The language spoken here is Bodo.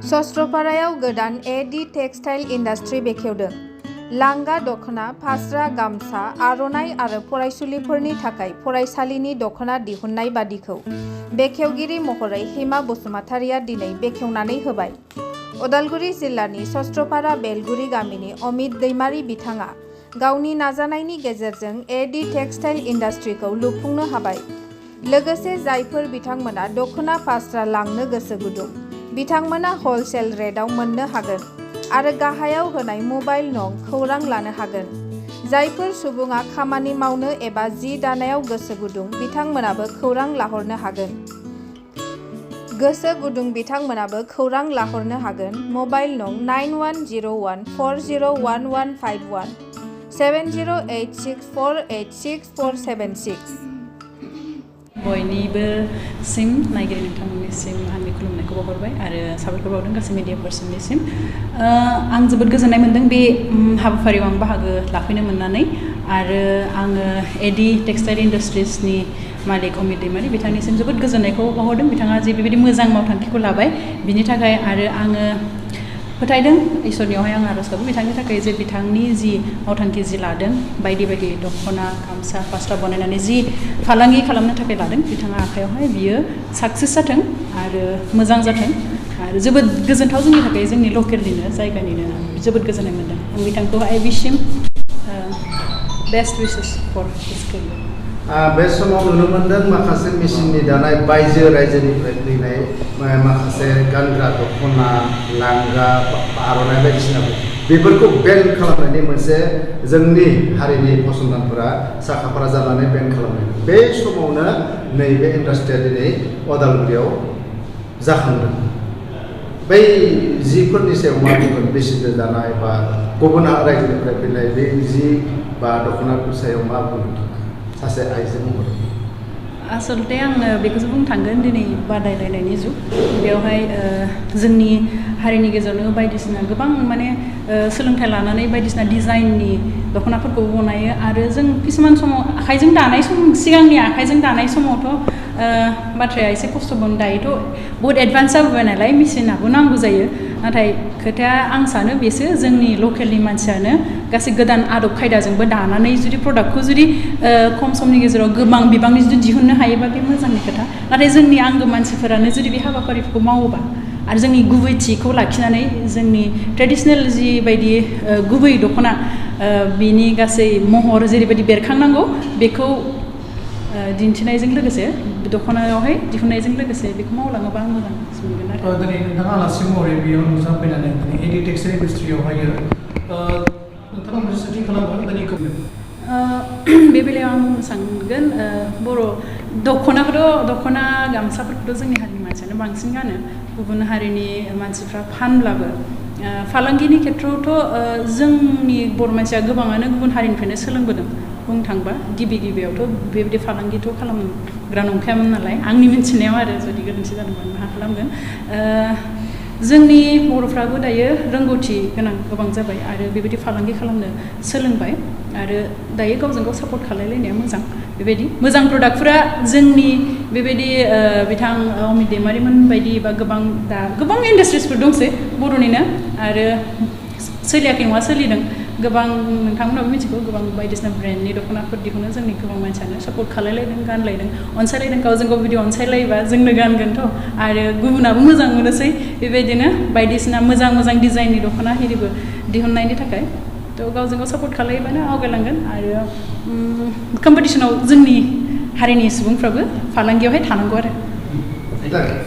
सस्त्रपारायाव गोदान A.D टेक्सटाइल इन्डास्ट्री बेखेवदों। लांगा दखना, फास्रा, गामसा, आर'नाइ आरो फरायसुलिफोरनि थाखाय फरायसालिनि दखना दिहुननाय बादिखौ बेखेवगिरि महरै हिमा बसुमतारिया दिनै बेखेवनानै होबाय। उदालगुरि जिल्लानि सस्त्रपारा बेलगुरि गामिनि अमित दैमारि बिथाङा गावनि नाजानायनि गेजेरजों A.D टेक्सटाइल इन्डास्ट्रीखौ लुफुंनो हाबाय। लोगोसे जायफोर बिथांमोना दखना फास्रा लांनो गोसो गुदुं बिथांमोना हलसेल रेटआव मोननो हागोन आरो गाहायाव होनाय मबाइल नं खौरां लानो हागोन। जायफोर सुबुङा खामानि मावनो एबा जि दानायाव गोसो गुदुं बिथांमोनाबो खौरां लाहरनो हागोन। गोसो गुदुं बिथांमोनाबो खौरां लाहरनो हागोन। मबाइल नं 9101401151 7086486476। बयनिबो सिम नायगिरि नोंथांमोननिसिम आंनि खुलुमनायखौ बावहरबाय आरो साबायखर बावदों गासै मिडिया पार्सननिसिम। आं जोबोद गोजोननाय मोनदों बे हाबाफारियाव आं बाहागो लाफैनो मोननानै आरो आङो A.D टेक्सटाइल इन्डास्ट्रिजनि मालिक अमित दैमारि बिथांनिसिम जोबोद गोजोननायखौ बावहरदों। बिथाङा जे बेबायदि मोजां मावथांखिखौ लाबाय बिनि थाखाय आरो आङो फोथायदों इसोरनियावहाय आं आरज गाबो बिथांनि थाखाय जे बिथांनि जि मावथांखि जि लादों बायदि बायदि दखना गामसा फास्रा बनायनानै जि फालांगि खालामनो थाखाय लादों बिथाङा आखायावहाय बियो साक्सेस जाथों आरो मोजां जाथों आरो जोबोद गोजोनथाव जोंनि थाखाय जोंनि लकेलनिनो जायगानिनो जोबोद गोजोननाय मोनदों। आं बिथांखौ I wish him best wishes for his career। बे समाव नुनो मोनदों माखासे मेसिननि दानाय बायजो रायजोनिफ्राय फैनाय माखासे गानग्रा दखना लांगा आर'नाइ बायदिसिना बेफोरखौ बेन खालामनायनि मोनसे जोंनि हारिनि फसंथानफोरा साखाफारा जानानै बेन खालामनाय बे समावनो नैबे इन्डास्ट्रिया दिनै उदालगुरियाव जाखांदों। बै जिफोरनि सायाव मा बुंगोन मेसिनजों दानाय बा गुबुन रायजोनिफ्राय फैनाय बे जि बा दखनाफोरनि सायाव मा बुंगोन सासे आइजो महरै? आसलते आङो बेखौसो बुंनो थांगोन दिनै बादायलायनायनि जुग बेवहाय जोंनि हारिनि गेजेरावनो बायदिसिना गोबां माने सोलोंथाइ लानानै बायदिसिना डिजाइननि दखनाफोरखौ बनायो आरो जों किसुमान समाव आखाइजों दानाय सम सिगांनि आखाइजों दानाय समावथ' बाथ्राया एसे खस्थ'मोन। दायोथ' बहुत एडभान्स जाबोबाय नालाय मेसिनाबो नांगौ जायो। नाथाय खोथाया आं सानो बेसो जोंनि लकेलनि मानसियानो गासै गोदान आदब खायदाजोंबो दानानै जुदि प्रडाक्टखौ जुदि खम समनि गेजेराव गोबां बिबांनि जुदि दिहुननो हायोबा बे मोजांनि खोथा। नाथाय जोंनि आंगो मानसिफोरानो जुदि बे हाबाफारिफोरखौ मावोबा आरो जोंनि गुबैथिखौ लाखिनानै जोंनि ट्रेडिसनेल जिबायदि गुबै दखना बिनि गासै महर जेरैबायदि बेरखांनांगौ बेखौ दिन्थिनायजों लोगोसे दखनायावहाय दिहुननायजों लोगोसे बेखौ मावलाङोबा आं मोजां मोनगोन आरो। दिनै नोंथाङा आलासि महरै बेयाव नुजाफैनानै A.D टेक्सटाइल इन्डास्ट्रियावहाय नोंथाङा मोनसे सोंथि खालामो दिनैखौ बे बेलायाव आं बुंनो सानगोन बर' दखना गामसाफोरखौथ' जोंनि हारिनि मानसियानो बांसिन गानो। गुबुन हारिनि मानसिफ्रा फानब्लाबो फालांगिनि खेथ्रआवथ' जोंनि बर' मानसिया गोबाङानो गुबुन हारिनिफ्रायनो सोलोंबोदों। बुंनो थांबा गिबियावथ' बेबायदि फालांगिथ' खालामग्रा नंखायामोन नालाय आंनि मिन्थिनायाव आरो जुदि गोरोन्थि जादोंबा मा खालामगोन। जोंनि बर'फ्राबो दायो रोंगौथि गोनां गोबां जाबाय आरो बेबायदि फालांगि खालामनो सोलोंबाय आरो दायो गावजों गाव सापर्ट खालायलायनाया मोजां। बेबायदि मोजां प्रडाक्टफोरा जोंनि बेबायदि बिथां अमित दैमारिमोन बायदि बा गोबां इन्डास्ट्रिसफोर दंसै बर'निनो आरो सोलियाखै नङा सोलिदों। गोबां नोंथांमोनाबो मिथिगौ गोबां बायदिसिना ब्रेन्डनि दखनाफोर दिहुनो जोंनि गोबां मानसियानो सापर्ट खालायलायदों गानलायदों अनसायलायदों गावजों गाव बिदि अनसायलायोबा जोंनो गानगोनथ' आरो गुबुनाबो मोजां मोनोसै बेबायदिनो बायदिसिना मोजां डिजाइननि दखना हिरिबो दिहुननायनि थाखाय थ' गावजों गाव सापर्ट खालायोबानो आवगायलांगोन आरो कम्पिटिसनाव जोंनि हारिनि सुबुंफ्राबो फालांगियावहाय थानांगौ आरो।